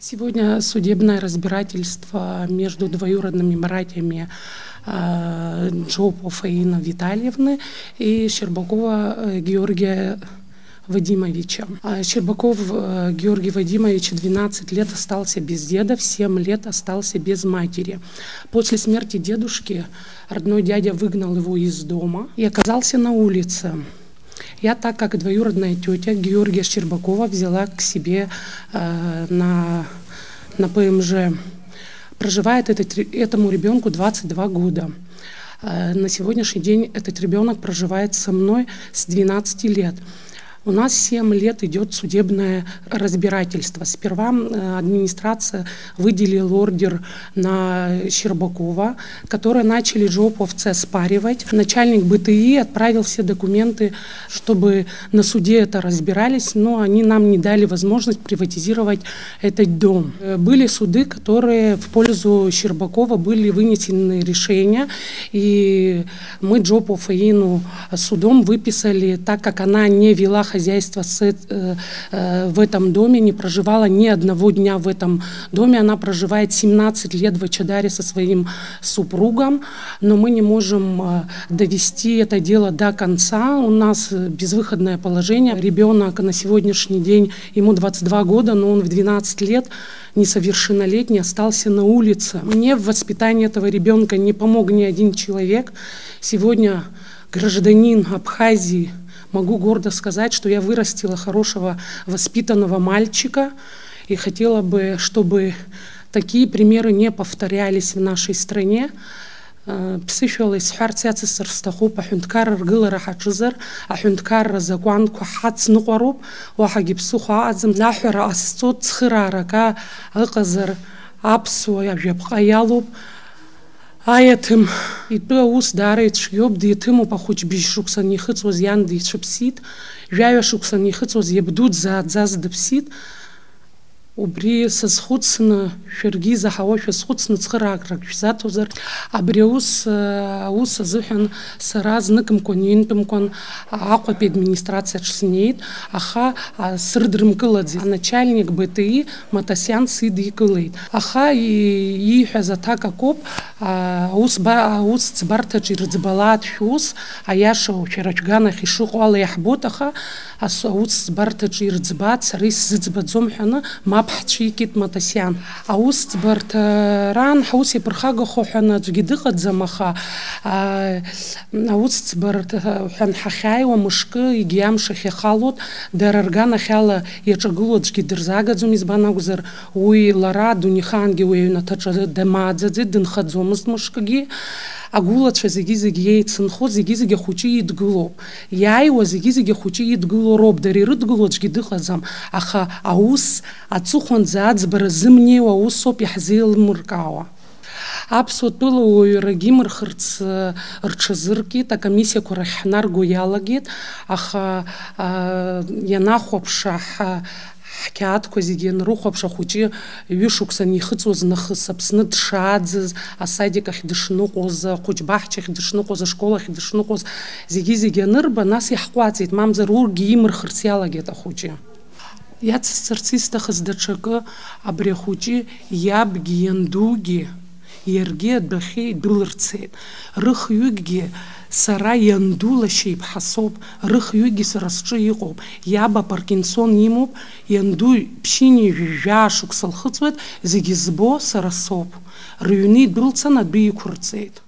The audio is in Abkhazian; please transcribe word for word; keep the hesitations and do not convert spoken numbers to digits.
Сегодня судебное разбирательство между двоюродными братьями э, Джопов Инны Витальевны и Щербакова э, Георгия Вадимовича. А Щербаков э, Георгий Вадимович двенадцать лет остался без деда, в семь лет остался без матери. После смерти дедушки родной дядя выгнал его из дома и оказался на улице. Я, так как двоюродная тетя Георгия Щербакова, взяла к себе э, на, на П М Ж. Проживает этот, ре- этому ребенку двадцать два года. Э, На сегодняшний день этот ребенок проживает со мной с двенадцати лет. У нас семь лет идет судебное разбирательство. Сперва э, администрация выделила ордер на Щербакова, которые начали Джоповцы оспаривать. Начальник Б Т И отправил все документы, чтобы на суде это разбирались, но они нам не дали возможность приватизировать этот дом. Э, Были суды, которые в пользу Щербакова были вынесены решения, и мы Джопов Инну судом выписали, так как она не вела хозяйство с эт- э, э, в этом доме, не проживала ни одного дня в этом доме. Она проживает семнадцать лет в Ачадаре со своим супругом, но мы не можем э, довести это дело до конца. У нас э, безвыходное положение. Ребенок на сегодняшний день, ему двадцать два года, но он в двенадцать лет несовершеннолетний остался на улице. Мне в воспитании этого ребенка не помог ни один человек. Сегодня гражданин Абхазии, могу гордо сказать, что я вырастила хорошего, воспитанного мальчика. И хотела бы, чтобы такие примеры не повторялись в нашей стране. Э, Ԥсышәала исҳәарц иацысҵар сҭахуп, аҳәынҭқарра ргылара ҳаҿызар, аҳәынҭқарра азакәанқәа ҳацныҟәароуп, уаҳагьы ԥсыхәа аҟаӡам. Аҳәара ҟасҵо, цхыраара ак ыҟазар, аԥсуа ажәаԥҟа иалоуп. Аиаҭым итәы аус даара ицәгьоуп, диаҭымуп, ахәыҷ быжь шықәса анихыҵуаз иан дицәыԥсит, жәаҩа шықәса анихыҵуаз иабду дзааӡаз дыԥсит. Убри сазхәыцны, шәаргьы изаҳауа шәазхәыцны цхырааграк шәзаҭозар, абри аус, аус азыҳәан сара зныкымкәан-ҩынтәымкәан Аҟәатәи администрациаҿ снеит, аха а, срыдрымкылаӡеит. Аначальник Б Т И Матасиан сидикылеит. Аха и- ииҳәаз аҭак акоуп, а, аус ба- аус ӡбарҭаҿ ирыӡбалааит шәус, аиаша шәара шәганахь ишыҟоу ала иаҳбоит, аха ас- аус ӡбарҭаҿ ирыӡбааит, сара исзыӡбаӡом ҳәаны мап ҳцәикит Матасиан. Аус ӡбарҭа раан ҳаус иаԥырхагахо ҳәа аӡәгьы дыҟаӡам, аха а, аус ӡбарҭа ҳәа анҳахьааиуа мышкы егьи амш ахьахалоит, дара рганахьала иаҿагылоу аӡәгьы дырзаагаӡом, избан акәзар, уи лара адунеихаангьы уи аҩнаҭаҿы дамааӡаӡеит, дынхаӡомызт мышкгьы. Агәылацәа зегьы-зегьы еицынхо, зегьы-зегьы ахәыҷы идгылоуп. Иааиуа зегьы-зегьы ахәыҷы идгыло роуп, дара ирыдгыло аӡәгьы дыҟаӡам, аха аус аҵыхәанӡа аӡбара зымнеиуа аусоуп иаҳзеилмыркаауа. Аԥсуа тәылауаҩрагьы имырхырц э, рҽазыркит, акомиссиақәа рахь ҳнарго иалагеит, аха а, ианахәаԥш ҳа- ҳқьаадқәа зегьы анрыхәаԥш, ахәыҷы ҩышықәса анихыҵуаз нахыс Аԥсны дшааӡаз, асадик ахь дышныҟәоз, ахәыҷбаҳчахь дышныҟәоз, ашкол ахь дышныҟәоз, зегьы-зегьы анырба, нас иаҳҟәаҵит, мамзар урҭгьы имырхырц иалагеит ахәыҷы. Иацысҵарц исҭахыз даҽакы, абри ахәыҷы иабгьы иандугьы иаргьы адәахьы идәылырцеит. Рыхҩыкгьы сара ианду лашьа иԥҳа соуп, рыхҩыкгьы сара сҿы иҟоуп. Иаб апаркинсон имоуп, ианду ԥшьынҩажәи жәаа шықәса лхыҵуеит, зегьы збо сара соуп. Рыҩны идәылцан адәы иқәырҵеит.